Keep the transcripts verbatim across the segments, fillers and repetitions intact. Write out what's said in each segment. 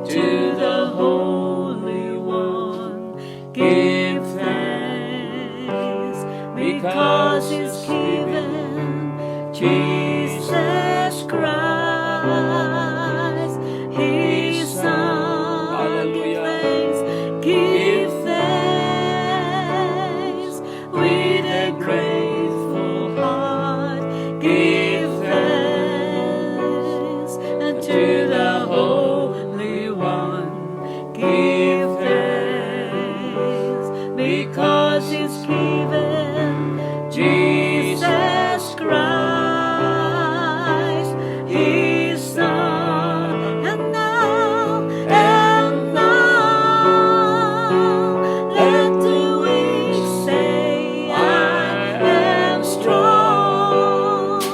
To the Holy One, give thanks, because He's given Jesus Christ, His Son. Hallelujah. Give thanks, give thanks with a grateful heart. Give thanks unto the Holy One. Give thanks, because He's given Jesus Christ, His Son. And now, and now, let the weak say, "I am strong."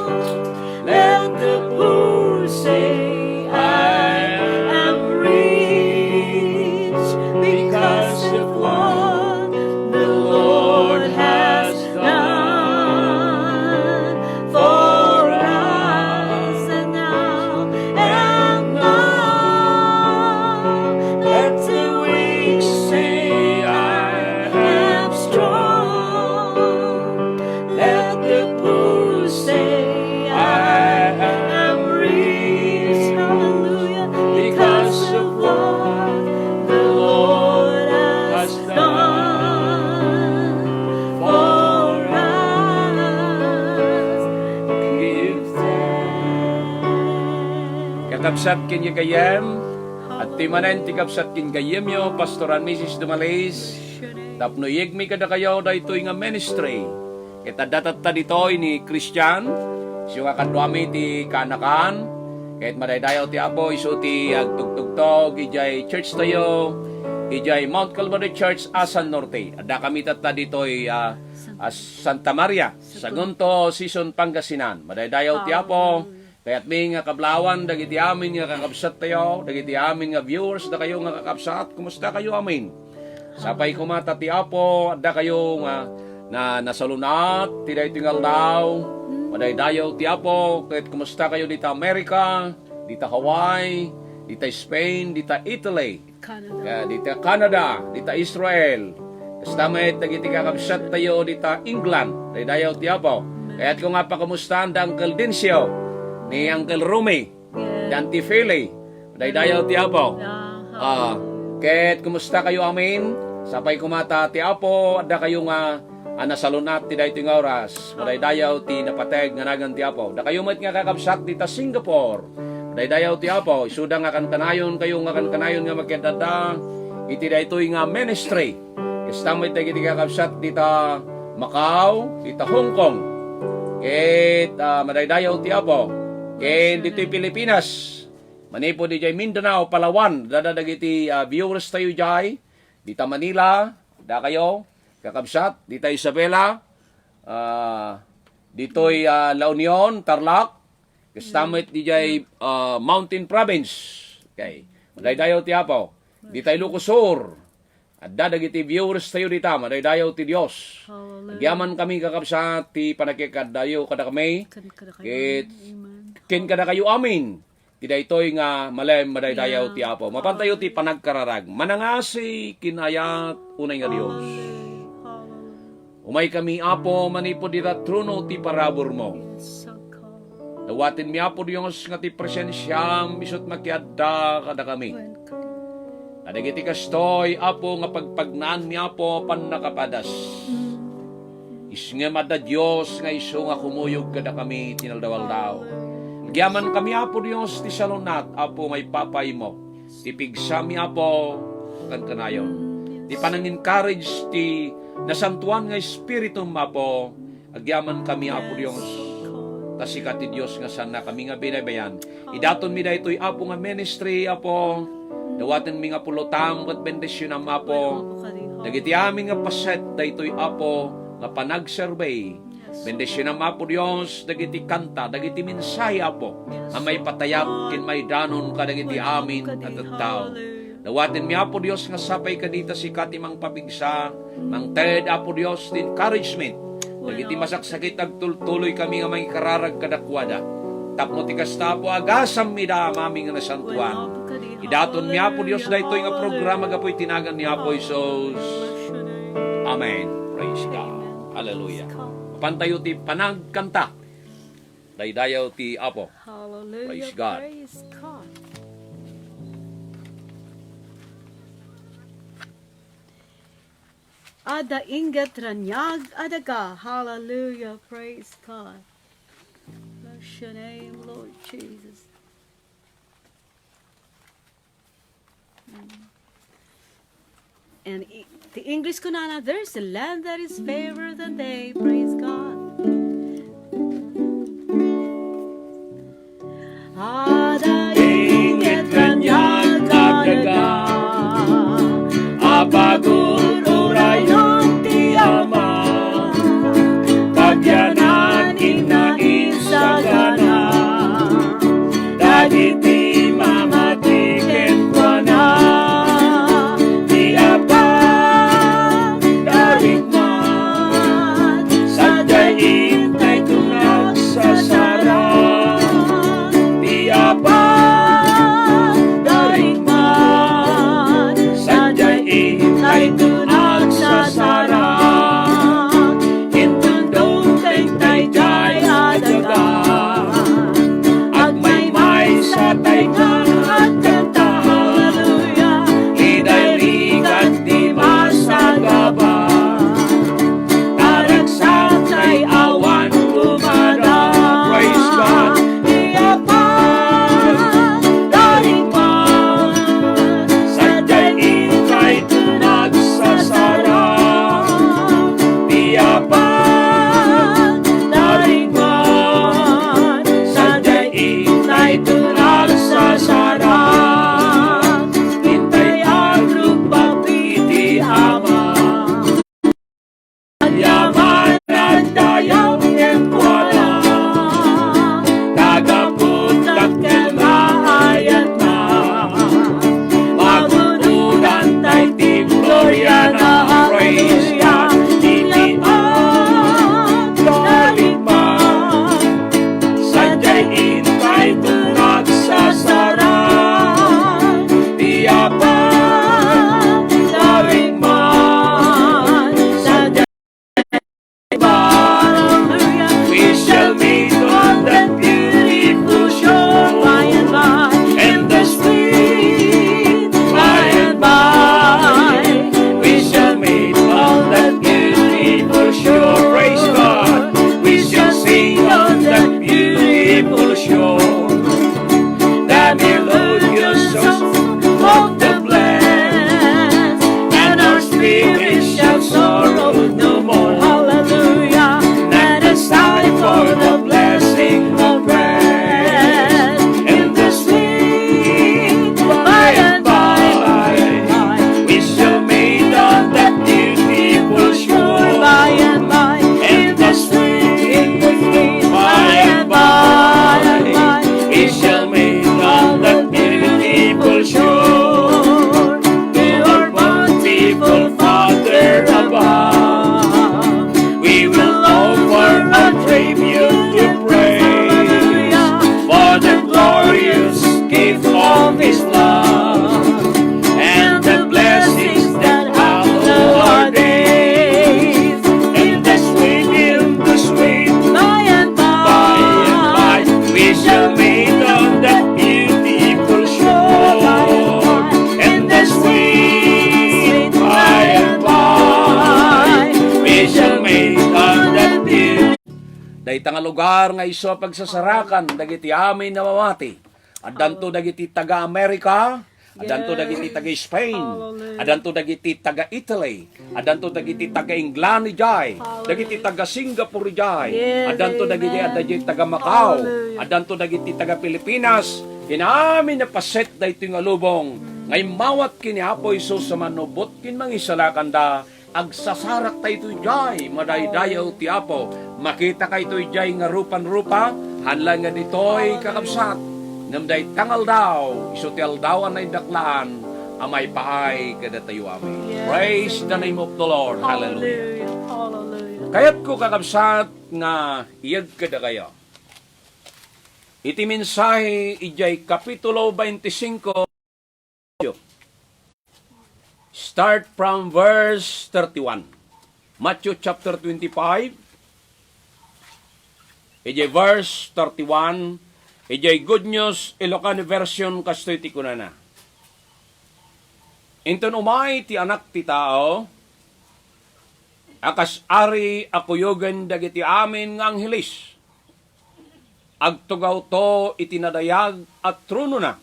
Let the poor say, "I am rich," because of what the Lord has done for us. And now, and now, let the weak say, "I am strong." Let the poor say, "I am rich." Hallelujah. Because of what the Lord has done for us. Give thanks. Kakabsat ken gayyem, adtoy manen ti kabsat ken gayyemyo, Pastor and Missus Dumalis, tapno iyegmi kadakayo daytoy nga ministry. Ket adda tatta ditoy ni Christian, isu nga kaduami ti kaanakan. Ket madaydayaw ti Apo, isu ti agtugtugtog idiay church tayo, idiay Mount Calvary Church, Asan Norte. Adda kami tatta ditoy, ah, ah, Santa Maria, Sagunto, Quezon, Pangasinan. Madaydayaw ti Apo. Kayatmi nga kablawan dagiti amin nga kakabsattayo, dagiti amin nga viewers dakayo nga kakabsat, kumusta kayo amin? Sapay koma ta ti Apo, adda kayo nga na, nasalunat ti daytoy nga aldaw. Madaydayaw ti Apo, ket kumusta kayo dita America, dita Hawaii, dita Spain, dita Italy? Canada. Kaya dita Canada, dita Israel. Kasta met dagiti kakabsat tayo dita England. Daydayaw ti Apo. Amen. Kayat ko nga pakamustaan da Uncle Dencio, ni Uncle Rumi, yes, ni Auntie Philly. Daydayaw ti Apo. Yeah, ah, hallelujah. Ket kumusta kayo amin? Sapay koma ta ti Apo, adda kayo nga a nasalun-at ti daytoy nga oras. Madaydayaw ti napateg nga nagan ti Apo. Dakayo met nga kakabsat dita Singapore. Madaydayaw ti Apo. Isuda nga kankanayon kayo nga kankanayon nga makiadda iti daytoy nga ministry. Kasta met dagiti kakabsat dita Macau, dita Hong Kong. Ket, ah, madaydayaw ti Apo. Ken ditoy Pilipinas. Manipud idiay Mindanao, Palawan, dada dagiti, ah, viewers tayo jay. Dita Manila, dakayo, kakabsat, dita Isabela, ah, ditoy, ah, La Union, Tarlac, kasta met dijay, ah, Mountain Province. Okay. Madaydayaw ti Apo. Dita Ilocos Sur, adda dagiti viewers tayo dita, madaydayaw ti Dios. Hallelujah. Agyaman kami, kakabsat, ti panagkikaddayo kadakami. Ken kadakayo, ket amen, ken kadakayo amin. Ti daytoy nga malem madaydayaw ti Apo. Mapantayo ti panagkararag. Manangasi, kinayat, unay nga Dios. Amen. Hallelujah. Umay kami, Apo, manipud ita trono ti paraburmo. Yes, O God. Dawatenmi, Apo Dios, nga ti presensiam isut' makiadda kadakami. Kadagiti kastoy, Apo, nga pagpagnaanmi, Apo, pannakapadas. Mm. Isngem adda Dios nga isu nga kumuyog kadakami ti naldaw-aldaw. Amen. Agyamankami, Apo Dios, ti salunat, Apo, maipapaymo. Ti pigsami, Apo, kankanayon. Mm, yes. Ti panang-encourage ti nasantuan nga Espiritum, Apo. Agyamankami, Apo Dios. Yes, O God. Ta sika ti Dios nga saannakami nga binaybay-an. Idatonmi daytoy, Apo, nga ministry, Apo. Dawatenmi nga pulotam ket bendisionam, Apo. Dagiti amin nga paset daytoy, Apo, nga panagserbi. Yes. Bendisionam, Apo Dios, dagiti kanta, dagiti mensahe, Apo, yes, nga maipatayab ken maidanon kadagiti amin a tattao. Hallelujah. Dawatenmi, Apo Dios, nga sapay kadita sika ti mangpapigsa, mangted, Apo Dios, ti encouragement. Dagiti masaksakit, agtultuloy kami nga mangikararag kadakuada. Tapno ti kasta, Apo, agasammida, Amami nga nasantoan. Idatonmi, Apo Dios, daytoy nga programa gapu iti nagan ni Apo Jesus. Amen. Praise God. Hallelujah. Mapantayo ti panagkanta. Daydayaw ti Apo. Hallelujah. Praise God. Praise God. Adda inget raniag a daga. Hallelujah. Praise God. Bless your name, Lord Jesus. Mm. And i-, the English kunana, "There's a land that is fairer than they." Praise God. Ada inget raniag a daga, a pagururayon ti Ama, pagyanan inna insagana dagiti mamati kenkuana. Ti Apo darikmat, sadiay intayto nagsasarang. Ti Apo darikmat, sadiay intayto nagsasarang. Intundong daydiay a daga, agmaymaysa tay nga agkanta, hallelujah, iday rigat ti masagaba. Naragsak tay awan lumada. Praise God. Ti Apo darikmat, sadiay intayto nagsasarang. Ti Apo darikmat, sadiay intayto nagsasarang. Intay agruppapi ti Ama. Yaman a dayaw kenkuana, tagaput dakkel nga ayatna, magutudan tay ti gloriana. Praise God. Iti agtalima, sadiay intayto nagsasarang. Ti Apo darikmat, sadiay Hallelujah. We shall meet on that beautiful shore by and by, in the sweet by and by. We shall meet on that beautiful shore. Praise God. We shall sing on that beautiful shore the melodious songs of the blessed, and our spirit shall sorrow no more. Hallelujah. Let us sigh for the blessing of rest in the sweet by and by. We shall meet on that beautiful shore by and by, in the sweet by and by. We shall meet on that beautiful shore, to our bountiful Father above. We will offer a tribute to praise for the glorious gift of His love and the blessings that follow our days. In the sweet, in the sweet by and by, by and by, we shall meet on that beautiful shore. In the sweet by and by, we shall meet on that beautiful. Dayta nga lugar nga isu a pagsasarakan dagiti amin a mamati. Addanto dagiti taga-America, addanto dagiti taga-Spain, addanto dagiti taga-Italy, addanto dagiti taga-England idiay, dagiti taga-Singapore idiay, addanto dagiti adda idiay taga-Macau, addanto dagiti taga-Pilipinas, ken amin a paset daytoy nga lubong nga immawat ken ni Apo Jesus a manubot ken mangisalakanda. Agsasarak daytoy idiay, madaydayaw ti Apo. Makita kayto idiay nga rupan-rupa, haan laeng nga ditoy, kakabsat. Ngem dayta nga aldaw, isu ti aldaw a naindaklaan a maipaay kadatayo amin. Yes, praise the name of the Lord. Hallelujah. Hallelujah. Kayatko, kakabsat, nga iyeg kadakayo. Iti mensahe idiay Kapitulo twenty-five, start from verse thirty-one. Matthew chapter twenty-five, idiay verse thirty-one, idiay Good News Ilocano version, kastoy ti kunana: Inton umay ti Anak ti Tao, a kas ari a kuyogen dagiti amin nga angheles, agtugawto iti nadayag a tronona.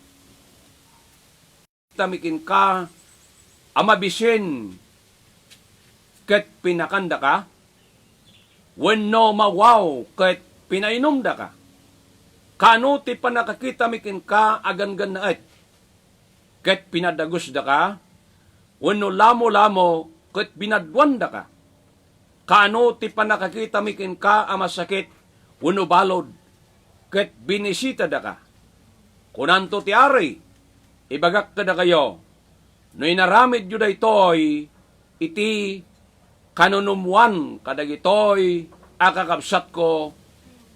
Tami kenka a mabisin ket pinakandaka, wenno mawaw ket pinainumdaka? Kaano ti pannakakitami kenka a ganggannaet ket pinadagusdaka, wenno lamolamo ket binaduandaka? Kaano ti pannakakitami kenka a masakit wenno balud ket binisitadaka? Kunanto ti Ari, ibagak kadakayo, no inaramidyo daytoy iti kanunummoan kadagitoy a kakabsatko,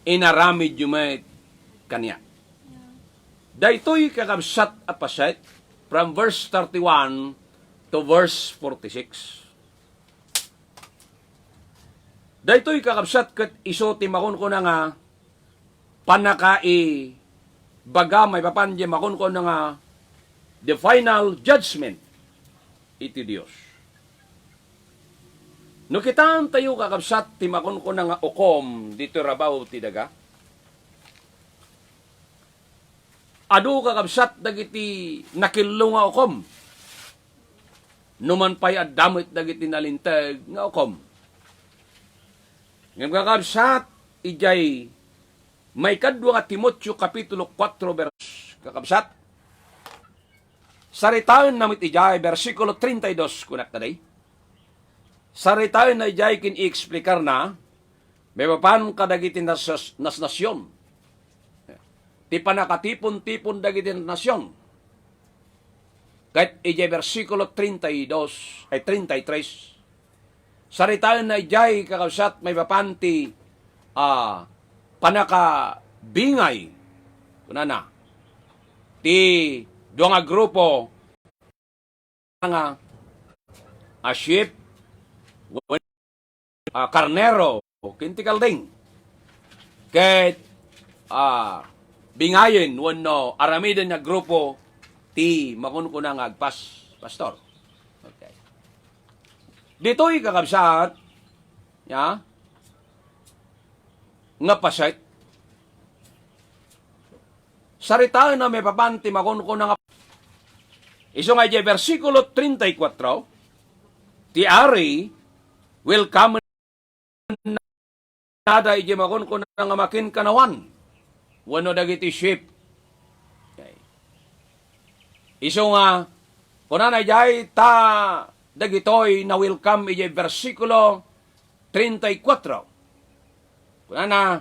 inaramidyo met kaniak. Daytoy kakabsat a paset from verse thirty-one to verse forty-six. Daytoy kakabsat ket isu ti makunkuna nga pannakaibaga maipapan diay makunkuna nga the final judgment iti Dios. No kitaentayo, kakabsat, ti makunkuna nga ukom ditoy rabaw ti daga, adu, kakabsat, dagiti nakello nga ukom. Numan pay adda met dagiti nalinteg nga ukom. Ngem, kakabsat, idiay maikadua nga Timoteo Kapitulo kuatro, vers-, kakabsat, saritaenna met idiay bersikulo treinta y dos, kunak kadi. Saritaenna idiay ken iexplikarna maipapan kadagiti nas-, nasnasion, ti pannakatipon-tipon dagiti nasnasion. Ket idiay bersikulo treinta y dos, ay, treinta y tres, saritaenna idiay, kakabsat, maipapan ti, ah, pannakabingay, kunana, ti dua nga grupo nga, a, sheep, wen-, a, karnero, ken ti kalding. Ket, a, bingayen wenno aramiden nga grupo ti makunkuna nga agpas, Pastor. Okay. Ditoy, kakabsat, ya, nga paset, saritaenna maipapan ti makunkuna nga, isu nga idiay bersikulo treinta y cuatro, ti Ari will come nada idiay makunkuna nga makinkanawan wenno dagiti sheep. Okay. Isu nga, kunana idiay, ta dagitoy na-welcome idiay bersikulo treinta y cuatro. Kunana,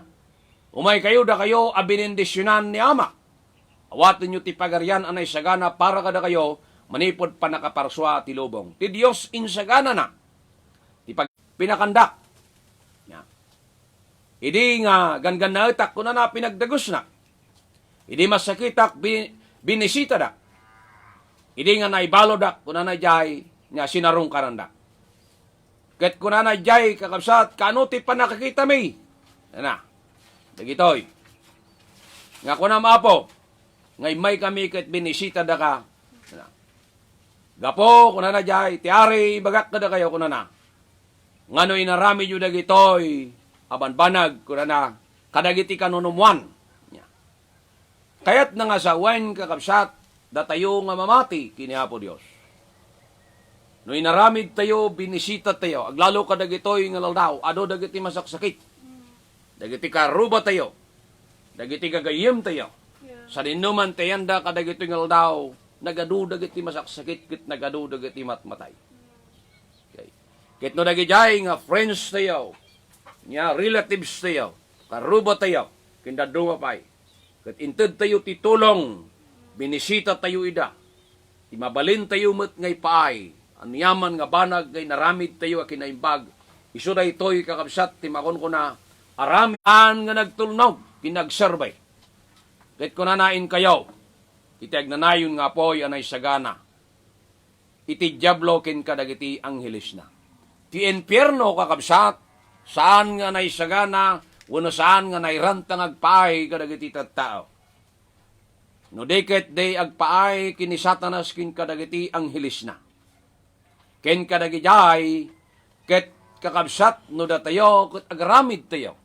"Umaykayo dakayo a benendisionan ni Ama. Awatenyo ti Pagarian a naisagana para kadakayo manipud pannakaparsua ti lubong." Ti Dios insaganana ti pag-, pinakandak. Ya. Idi nga ganggannaetak, kunana, pinagdagusnak. Idi masakitak, bi-, binisitadak. Idi nga naibaludak, kunana idiay, nga sinarungkarandak. Ket kunana idiay, kakabsat, "Kaano ti pannakakitami?" Ana, dagitoy. Nga kunam, "Apo, nga immaykami ket binisitadaka." Ana. "Gapu," kunana idiay, "ti Ari, ibagak kadakayo," kunana, "nga no inaramidyo dagitoy a banbanag," kunana, "kadagiti kanunummoan." Kayatna nga sawen, kakabsat, datayo nga mamati ken ni Apo Dios. No inaramidtayo, binisitatayo, aglalo kadagitoy nga aldaw, adu dagiti masaksakit, dagiti karrubatayo, dagiti gagayyemtayo. Yeah. Sadinoman ti ayanda kadagitoy nga aldaw, nagadu dagiti masaksakit ket nagadu dagiti matmatay. Okay. Ket no dagidiay nga friends tayo, nga relatives tayo, karruba tayo, ken dadduma pay, ket intedtayo ti tulong, binisita tayo ida, ti mabalintayo met nga ipaay, aniaman nga banag nga inaramidtayo a kinaimbag, isu daytoy, kakabsat, ti makunkuna, aramid nga nagtulnog ken nagserbi. Ket kunana, "Inkayo iti agnanayon nga apuy a naisagana iti Diablo ken kadagiti anghelesna." Ti infierno, kakabsat, saan nga naisagana wenno saan nga nairanta nga agpaay kadagiti tattao. No di ket di agpaay ken ni Satanas ken kadagiti anghelesna. Ken kadagidiay, ket kakabsat, no datayo ket agaramidtayo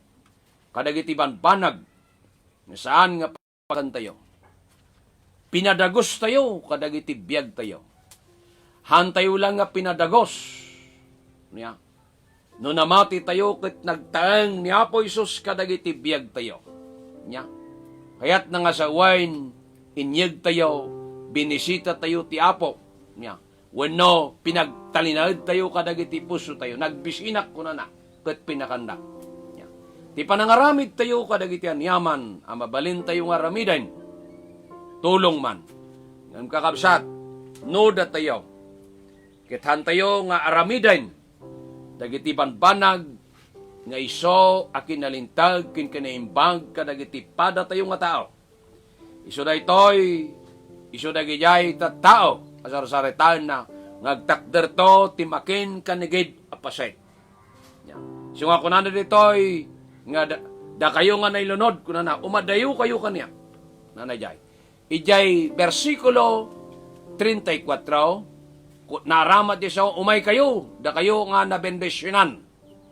kadagiti banbanag nga saan nga pagantayo. Pinadagostayo kadagiti biagtayo. Hantayo lang nga pinadagos. Nia, no namatitayo ket nagtaeng ni Apo Jesus kadagiti biagtayo. Nia, kayatna nga sawen, inyegtayo, binisitatayo ti Apo. Nia, wenno pinagtalinaedtayo kadagiti pusotayo. Nagbisinak, kunana, ket pinakandak. Nia, ti panangaramidtayo kadagiti aniaman a mabalintayo nga aramiden, tulong man. Ngem, kakabsat, no datayo ket hantayo nga aramiden dagiti banbanag nga isu a kinalinteg ken kinaimbag kadagiti padatayo nga tao. Isu daytoy, isu dagidiay tattao a sarsaritaenna nga agtakderto ti makinkanigid a paset. Nia, isu nga kunana ditoy nga da-, dakayo nga nailunod, kunana, umadayokayo kaniak. Nanay jay. Idiay bersikulo treinta y cuatro, ku-, naaramat isu, umaykayo, dakayo nga nabendisionan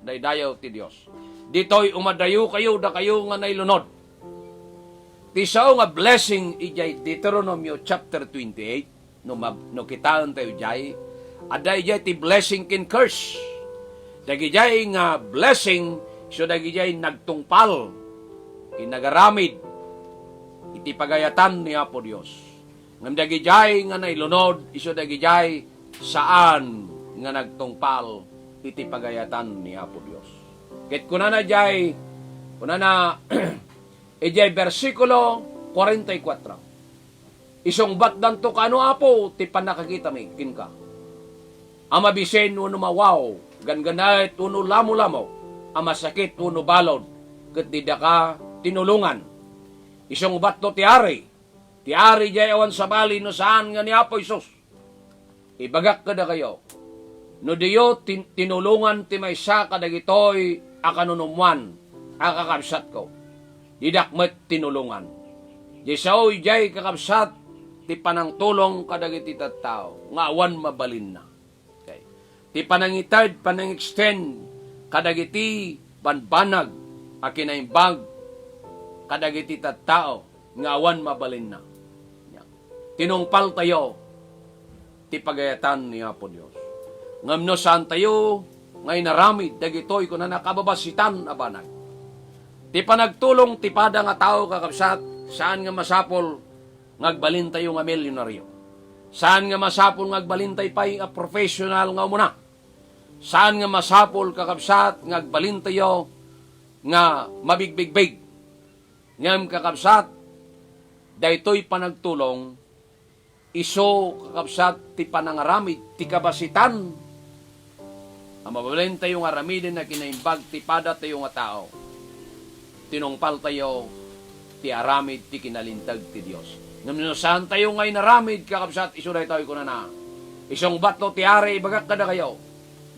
daydayaw ti Dios. Ditoy umadayokayo, dakayo nga nailunod. Ti sao nga blessing idiay Deuteronomio chapter twenty-eight, no mab-, no kitaentayo idiay, adda idiay ti blessing ken curse. Dagidiay nga blessing, isu dagidiay nagtungpal, ken nagaramid iti pagayatan ni Apo Dios. Ngem dagidiay nga nailunod, isu dagidiay saan nga nagtungpal iti pagayatan ni Apo Dios. Ket kunana idiay, kunana, idiay bersikulo kuarenta y kuatro, "Isungbatdanto kano, Apo, ti pannakakitami kenka. A mabisin wenno mawaw, ganggannaet wenno lamolamo, a masakit wenno balud, ket didaka tinulongan. Isungbatto ti ari, ti ari diay awan sabali no saan nga ni Apo Jesus. Ibagak kadakayo, no diyo tin-, tinulongan ti maysa kadagitoy a kanunummoan a kakabsatko, didak met tinulongan." Diay sao idiay, kakabsat, ti panangtulong kadagiti tattao nga awan mabalinna. Okay. Ti panangited, panang-extend kadagiti banbanag a kinaimbag kadagiti tattao nga awan mabalinna. Nia, tinungpaltayo ti pagayatan ni Apo Dios. Ngem no saantayo nga inaramid dagitoy, kunana, kababasitan a banag, ti panagtulong ti pada nga tao, kakabsat, saan nga masapul nga agbalintayo nga milyonaryo. Saan nga masapul nga agbalintay pay a professional nga umuna. Saan nga masapul, kakabsat, nga agbalintayo nga mabigbigbig. Ngem, kakabsat, daytoy panagtulong, isu, kakabsat, ti panangaramid ti kabasitan a mabalintayo nga aramiden a kinaimbag ti padatayo nga tao. Tinungpaltayo ti aramid ti kinalinteg ti Dios. Ngem no saantayo nga inaramid, kakabsat, isu daytoy kunana, "Isungbatto ti ari, ibagak kadakayo,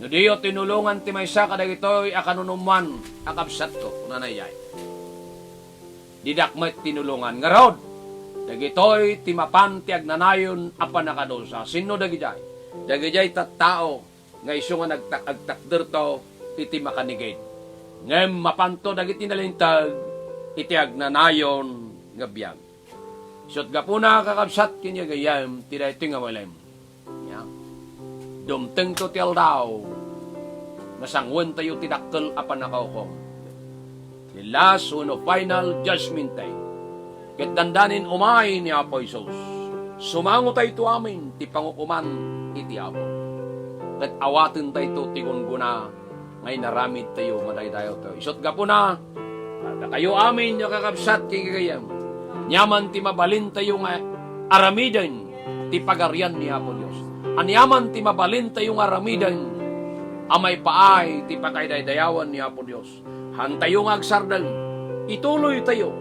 no diyo tinulongan ti maysa kadagitoy a kanunummoan a kabsatko," kunana idiay, "didak met tinulongan." Ngarud, dagitoy ti mapan ti agnanayon a pannakadusa. Sinno dagidiay? Dagidiay tattao nga isu nga nagtak-, agtakderto iti makanigid. Ngem mapanto dagiti nalinteg iti agnanayon nga biag. Isut' gapuna, kakabsat ken gagayyem, ti daytoy nga malem. Nia, dumtengto ti aldaw nga sanguentayo ti dakkel a pannakaukom. The last wenno final judgment day. Ket dandanin umay ni Apo Jesus, sumangotayto amin ti pangukoman iti Apo. Ket awatentayto ti gunggona nga inaramidtayo madaydayawtayo. Isut' gapuna, dakayo amin nga kakabsat ken gagayyem, aniaman ti mabalintayo nga aramiden ti Pagarian ni Apo Dios. Aniaman ti mabalintayo nga aramiden a maipaay ti pakaidaydayawan ni Apo Dios. Hantayo nga agsardeng, ituloytayo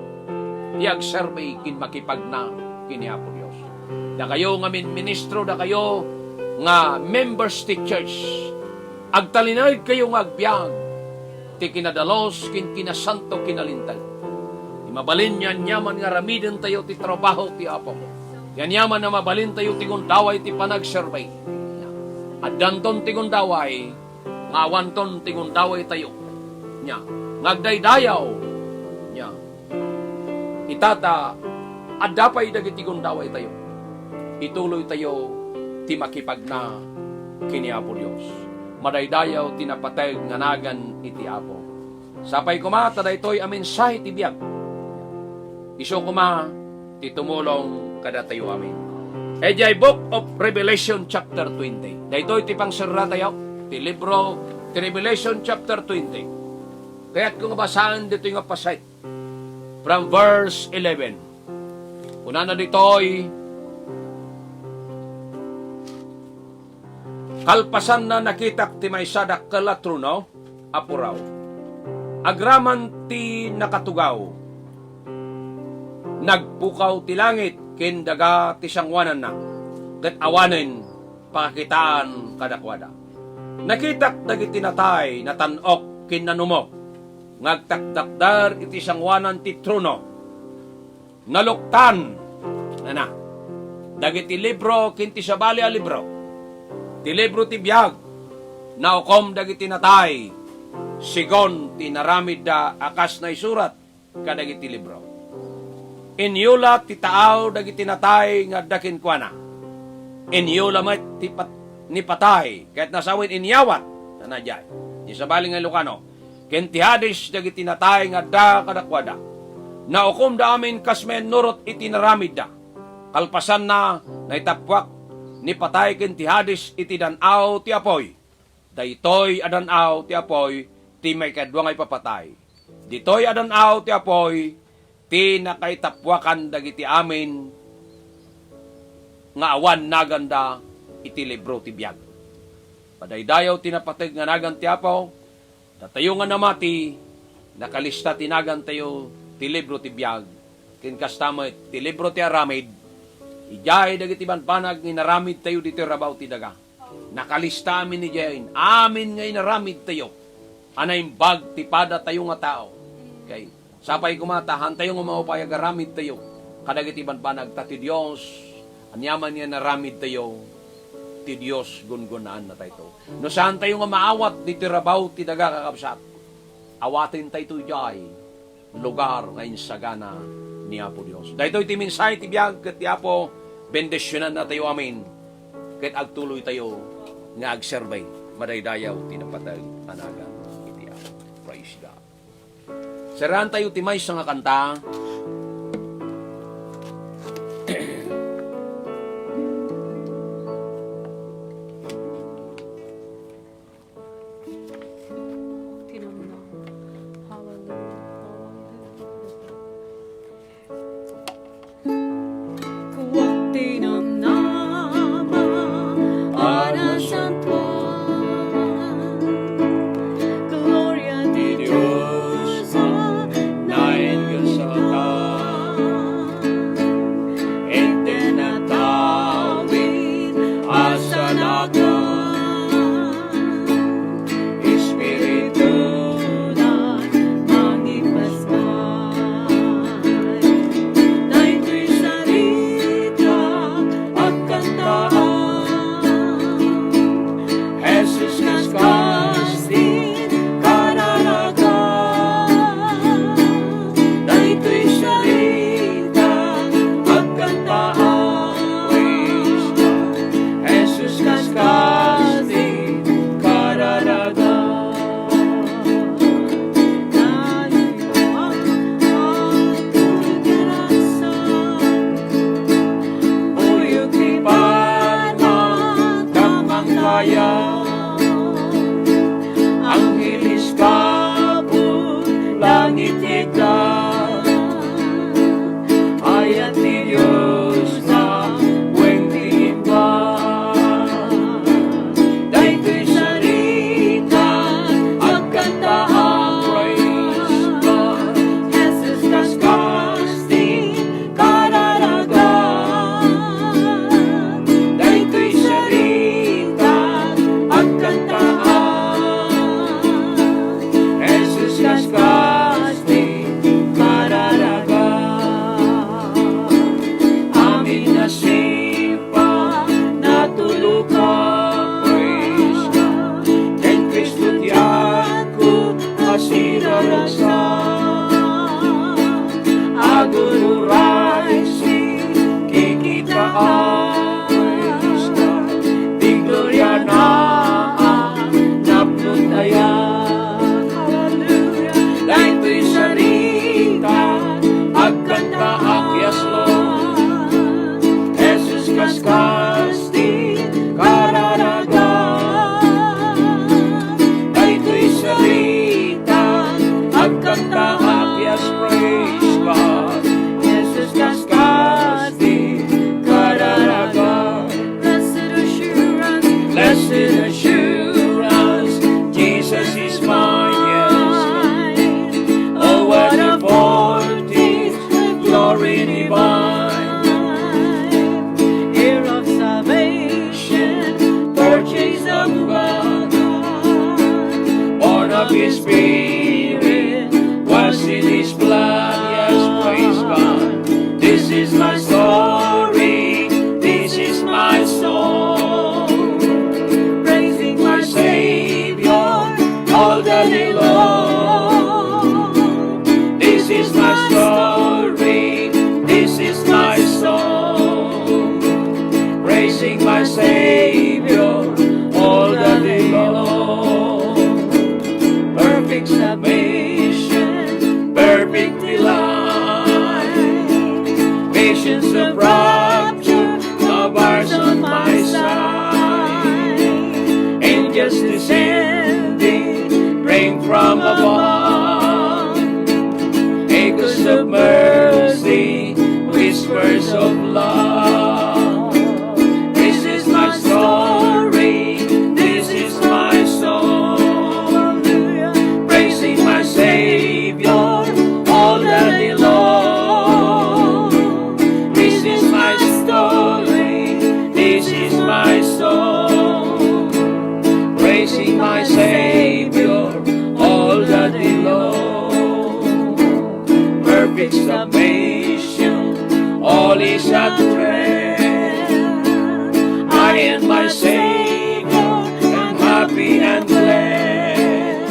ti agserbi ken makipagna ken ni Apo Dios. Dakayo nga min-, ministro, dakayo nga members ti church, agtalinaedkayo nga agbiag ti kinadalus ken kinasanto ken nalinteg. Ti mabalin nga aniaman nga aramidentayo ti trabaho ti Apo. Ti aniaman a mabalintayo ti gundaway ti panagserbi. Addanton ti gundaway, nga awanton ti gundawaytayo. Nia, nga agdaydayaw. Nia, ita ta, adda pay dagiti gundawaytayo. Ituloytayo ti makipagna ken ni Apo Dios. Madaydayaw ti napateg nga nagan iti Apo. Sapay koma ta daytoy a mensahe ti biag. Isu koma ti tumulong kadatayo amin. Idiay Book of Revelation chapter twenty. Daytoy ti pangserratayo, ti libro ti Revelation chapter twenty. Kayatko nga basaen ditoy nga pasay from verse eleven. Kunana ditoy, Kalpasanna, nakitak ti maysa dakkel a trono a puraw. Agraman ti nakatugaw, nagpukaw ti langit ken daga ti sangoananna, ket awanen pakakitaan kadakuada. Nakitak dagiti natay, natan-ok ken nanumok, nga agtakdakder iti sangoanan ti trono. Naluktan, nana, dagiti libro ken ti sabali a libro. Ti libro ti biag, naukom dagiti natay, segun ti inaramidda a kas naisurat kadagiti libro. Inyula ti taaw dagiti natay nga adda kenkuana. Inyula met ti pat-, ni patay, ket nasawen inyawat, nana diay. Ti sabali nga Ilocano, ken ti Hades dagiti natay nga adda kadakuada. Naukomda amin kas mannurot iti inaramidda. Kalpasanna, naitappuak ni patay ken ti Hades iti dan-aw ti apuy. Daytoy a dan-aw ti apuy ti maikadua nga ipapatay. Ditoy a dan-aw ti apuy ti nakaitappuakan dagiti amin nga awan naganda iti libro ti biag. Madaydayaw ti napateg nga nagan ti Apo. Datayo nga namati, nakalista ti nagantayo ti libro ti biag, ken kasta met ti libro ti aramid. Idiay dagiti banbanag nga inaramidtayo ditoy rabaw ti daga. Nakalista amin idiay amin nga inaramidtayo. A naimbag ti padatayo nga tao. Okay. Sapay koma ta haantayo nga maupay agaramidtayo kadagiti banbanag ta ti Dios, aniaman nga inaramidtayo, ti Dios gungunnaannatayto. No saantayo nga maawat ditoy rabaw ti daga, kakabsat, awatentayto idiay lugar nga insagana ni Apo Dios. Daytoy ti mensahe ti biag ket ti Apo bendisionannatayo amin ket agtuloytayo nga agserbi. Madaydayaw ti napateg a nagan iti Apo. Praise God. Serraantayo ti maysa nga kanta. Tinamnama. Hallelujah. Hallelujah. Kuak tinamnama a nasantoan. Gloria ti Dios a nainggana. Sing my Savior all the day long. Perfect submission, perfect delight. Visions of rapture, the bars on my side. Angels descending, bring from above. Echoes of mercy, whispers of love. This is my story, this is my song. Praising my Savior all the day long. This is my story, this is my song. Praising my Savior all the day long. Perfect submission, all is at rest. I and my Savior am happy and blessed.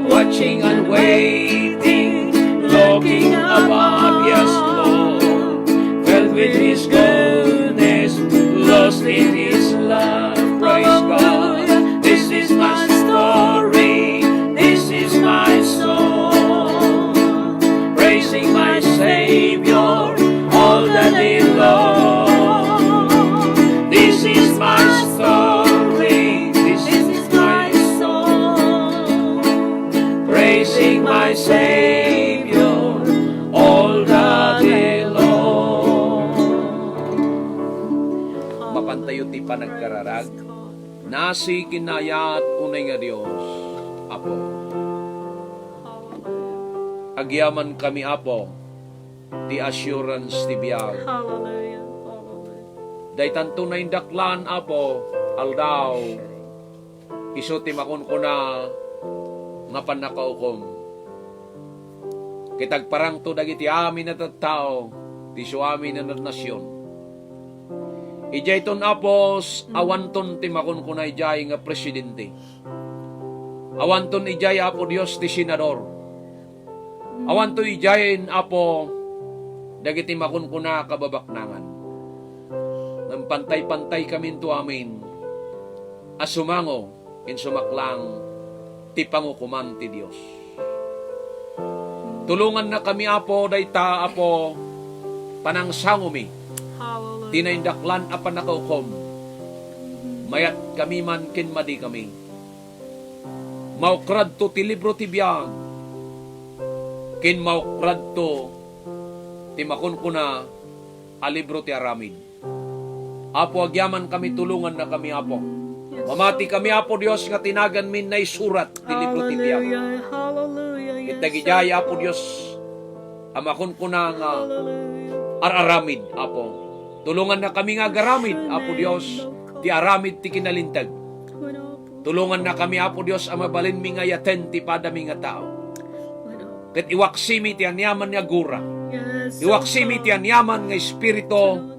Watching and waiting, looking above, yes, Lord. Filled with His goodness, lost in His love. Praise God. This is my story, this is my song. Praising my Savior all the day long. This is my story, this is my song. Praising my Savior all the day long. Mapantayo ti panagkararag. Nasi kinayat unay nga Dios, Apo. Agyaman kami, Apo, ti assurance ti biag. Hallelujah. Hallelujah. Daytanto naindaklan, Apo, aldaw. Isu ti makunkuna nga pannakaukom. Ket agparangto dagiti amin a tattao ti isu amin a nasion. Idiayton, Apo, s-, awanton ti makunkuna idiay nga presidente. Awanton idiay, Apo Dios, ti senador. Awanto idiay, Apo, dagiti makunkuna a kababaknangan. Ngem pantay-pantay kaminto amin a sumango ken sumaklang ti pangukoman ti Dios. Tulongannakami, Apo, dayta, Apo, panangsangomi. Hallelujah. Ti naindaklan a pannakaukom. Mayatkami man ken madikami. Maukradto ti libro ti biag, ken maukradto ti makunkuna a libro ti aramid. Apo, agyamankami, tulongannakami, Apo. Yes, mamati kami, Apo Dios, nga ti naganmi naisurat ti libro ti biag. Hallelujah, hallelujah. Ket yes, dagidiay, Apo Dios, a makunkuna nga, hallelujah, ar-aramid, Apo. Tulongannakami nga agaramid, Apo Dios, ti aramid ti kinalinteg. Tulongannakami, Apo Dios, a mabalinmi nga ayaten ti padami nga tao. Ket iwaksimi ti aniaman nga gura. Yes, iwaksimi ti aniaman nga espiritu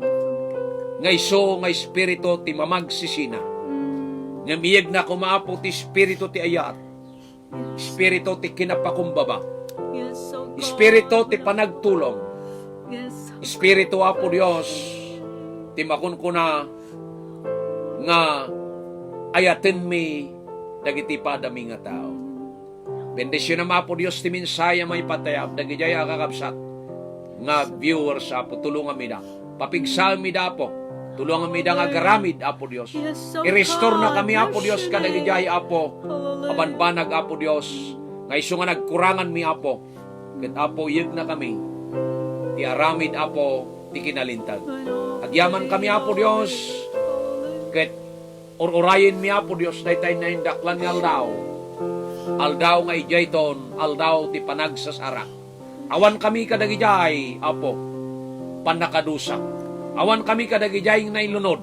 nga isu nga espiritu ti mamagsisina. Mm. Ngem iyegna koma, Apo, ti espiritu ti ayat. Yes. Espiritu ti kinapakumbaba. Yes, oh God. Espiritu ti panagtulong. Yes, oh God. Espiritu, Apo Dios, ti makunkuna nga ayatenmi dagiti padami nga tao. Bendisionam, Apo Dios, ti mensahe a maipatayab dagidiay a kakabsat nga viewers, Apo. Tulonganmida. Papigsaenmida, Apo. Tulonganmida nga agaramid, Apo Dios. Yes, oh God. I-restore na kami, Apo Dios, kadagidiay, Apo. Hallelujah. A banbanag, Apo Dios, nga isu nga nagkuranganmi, Apo. Ket, Apo, iyegna kami ti aramid, Apo, ti kinalintag. Agyaman kami, Apo Dios, ket ur-urayenmi, Apo Dios, daytay naindaklan nga aldaw. Aldaw nga idiayton, aldaw ti panagsasarak. Awan kami kadagidiay, Apo, pannakadusa. Awan kami kadagidiay nga nailunod.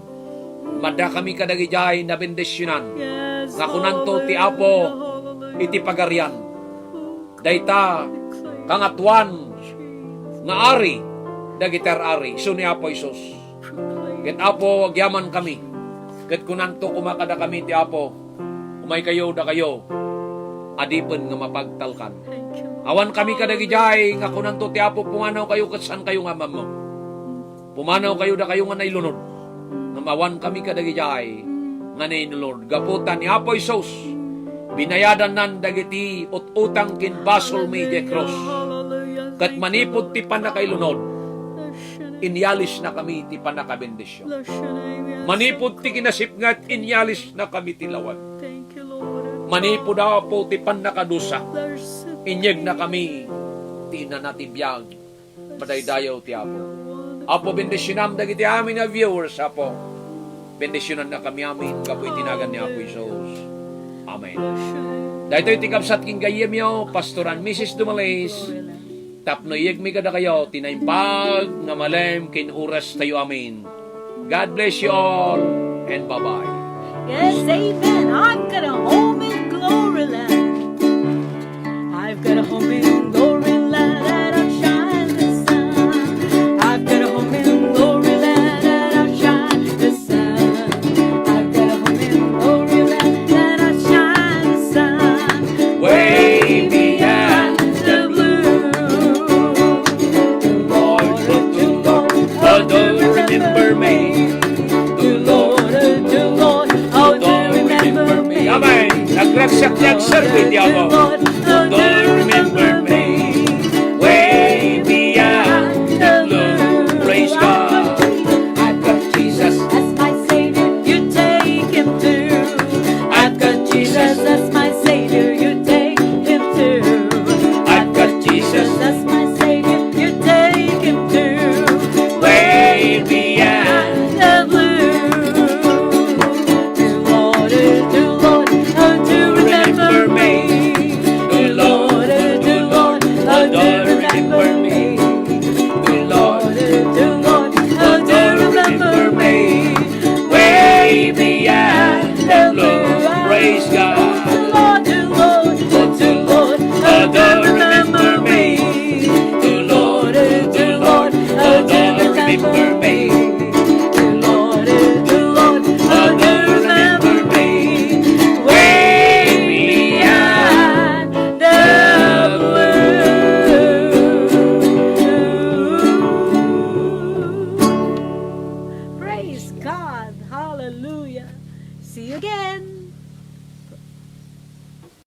Madda kami kadagidiay nabendisionan. Yes, nga kunanto ti Apo, hallelujah, iti Pagarian. Dayta, kangatoan nga ari dagiti ar-ari, isu ni Apo Jesus. Ket, Apo, agyaman kami. Ket kunanto koma kadakami ti Apo, umaykayo dakayo, adipen nga mapagtalkan. Thank you, Lord. Awan kami kadagidiay nga kunanto ti Apo, pumanawkayo ket saankayo nga ammo. Pumanawkayo dakayo nga nailunod. Ngem Mawankami kadagijay nga nainulod gapu ta ni Apo Jesus, binayadannan dagiti ut-utang ken basolmi idiay krus. Ket manipud ti pannakailunod, inyalisnakami ti pannakabendisyon. Manipud ti kinasipnget, inyalisnakami ti lawen. Manipud, Apo, ti pannakadusa, inyegnakami ti inana ti biag. Madaydayaw ti Apo. Apo, bendisionam dagiti amin a viewers, Apo. Bendisionannakami amin gapu iti nagan ni Apo Jesus. Amen. Daytoy ti kabsat ken gayyemyo, Pastor and Missus Dumalis. Tapno iyegmi kadakayo ti naimbag nga malem ken oras tayo amin. God bless you all, and bye-bye. Yes, amen. I've got a home in glory land. I've got a home in glory land that outshines the sun. I've got a home in glory land that outshines the sun. I've got a home in glory land that outshines the sun. Way beyond the blue. The Lord, the Lord, how do you remember me? The Lord, the Lord, how do you remember me? Amen. Nagragsak ti agserbi ti Apo.